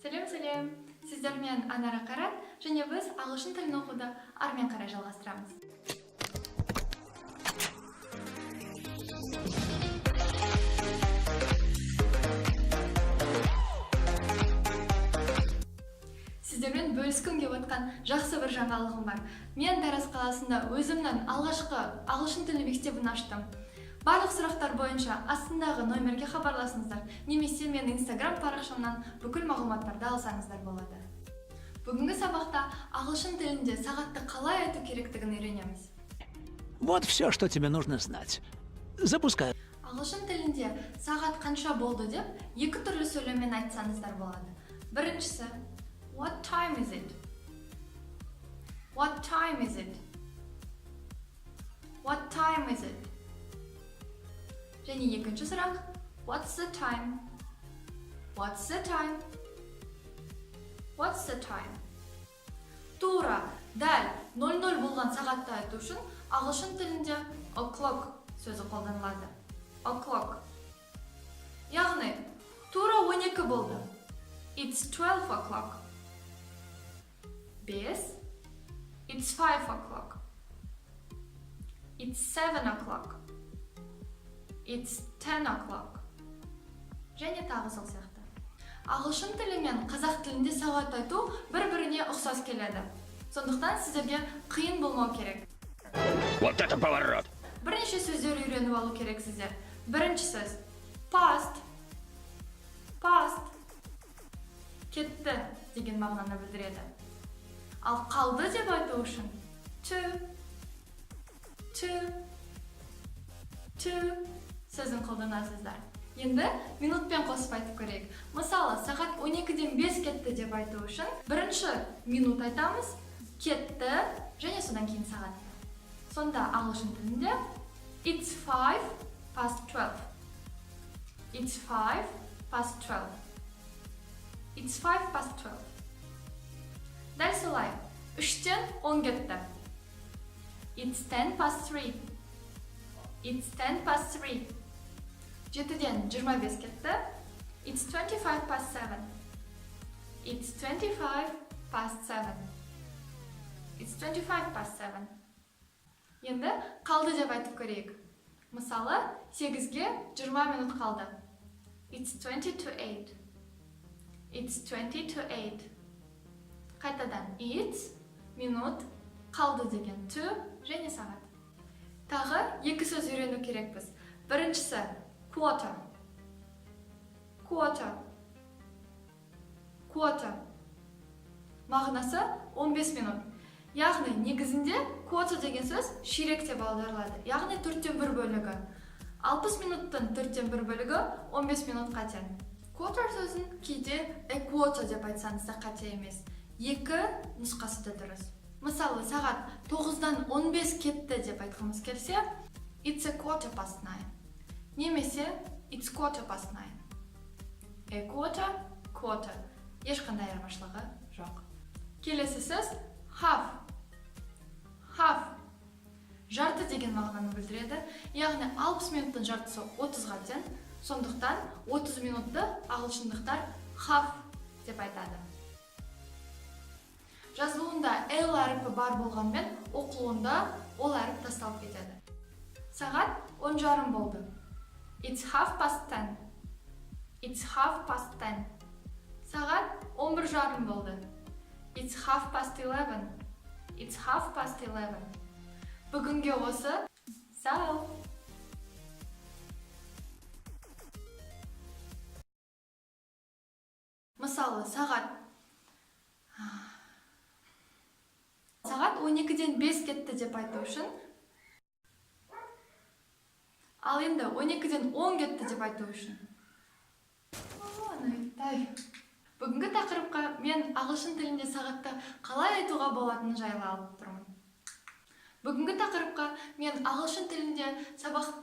Сәлем, сәлем! Сіздермен Анара Қайрат, және біз ағылшын тілін оқуды армен қарай жалғастырамыз. Сіздермен бөліскім келіп отқан жақсы бір жаңалығым бар. Мен Тараз қаласында өзімнің алғашқы ағылшын тілі мектебін аштым. Барлық сұрақтар бойынша астындағы номерге хабарласыңыздар немесе менің Инстаграм парақшамнан бүкіл мағлұматтарды алсаңыздар болады. Бүгінгі сабақта ағылшын тілінде сағатты қалай айту керектігін үйренеміз. Вот все, что тебе нужно знать. Запускай. Ағылшын тілінде сағат қанша болды деп екі түрлі сөйлеммен айтсаңыздар болады. Біріншісі: "What time is it?" "What time is it?" "What time is it?" Және екінші сұрақ: "What's the time?" "What's the time?" "What's the time?" Тура дәл 00 болған сағатты айту үшін ағылшын тілінде o'clock сөзі қолданылады. O'clock. Яғни тура 12 болды. It's 12 o'clock. 5. It's 5 o'clock. It's 7 o'clock. It's 10 o'clock. Және тағы сол сияқты. Ағылшын тілі мен қазақ тілінде сағат айту бір-біріне ұқсас келеді. Сондықтан сіздерге қиын болмау керек. Вот это поворот! Бірнеше сөздер үйреніп алу керексіздер. Бірінші сөз: past. Past кетті деген мағынаны білдіреді. Ал қалды деп айту үшін to, to, to сөзін қолданасыздар. Енді минутпен қосып айтып көрейік. Мысалы, сағат 12-ден 5 кетті деп айту үшін бірінші минут айтамыз, кетті және содан кейін сағат. Сонда ағылшын тілінде it's 12:05. It's 12:05. It's 12:05. Дәл солай, 3-тен 10 кетті. It's 3:10. It's 3:10. 7-ден 25 кетті. It's 7:25. It's 7:25. It's 7:25. Енді қалды деп айтып көрейік. Мысалы, 8-ге 20 минут қалды. It's 7:40. It's 7:40. Қайтадан it's, минут, қалды деген to және сағат. Тағы екі сөз үйрену керекпіз. Біріншісі: quarter. Quarter. Quarter. Мағынасы 15 минут. Яғни негізінде quarter деген сөз ширек деп аударылады. Яғни төрттен бір бөлігі. 60 минуттың төрттен бір бөлігі 15 минутқа тең. Quarter сөзін кейде a quarter деп айтсаңыз да қате емес. Екі нұсқасы да дұрыс. Мысалы, сағат 9-дан 15 кетті деп айтқымыз келсе, it's 9:15. Немесе it's 9:15. A quarter, quarter. Ешқандай айырмашылығы жоқ. Келесі сөз: half. Half. Жарты деген мағынаны білдіреді. Яғни 60 минуттың жартысы 30-ға тең. Сондықтан 30 минутты ағылшындықтар half деп айтады. Жазылуында L әріпі бар болғанмен, оқылуында ол әріп тасталып кетеді. Сағат 10:30 болды. It's 10:30. It's 10:30. Сағат 11:30 болды. It's 11:30. It's 11:30. Бүгінге осы. Сау! Мысалы, сағат 12-ден 5 кетті деп айту үшін, ал енді 12-ден 10 кетті деп айту үшін. Ой, бүгінгі тақырыпқа мен ағылшын тілінде сағатты қалай айтуға болатыны жайлы алып тұрмын. Бүгінгі тақырыпқа мен ағылшын тілінде сабақ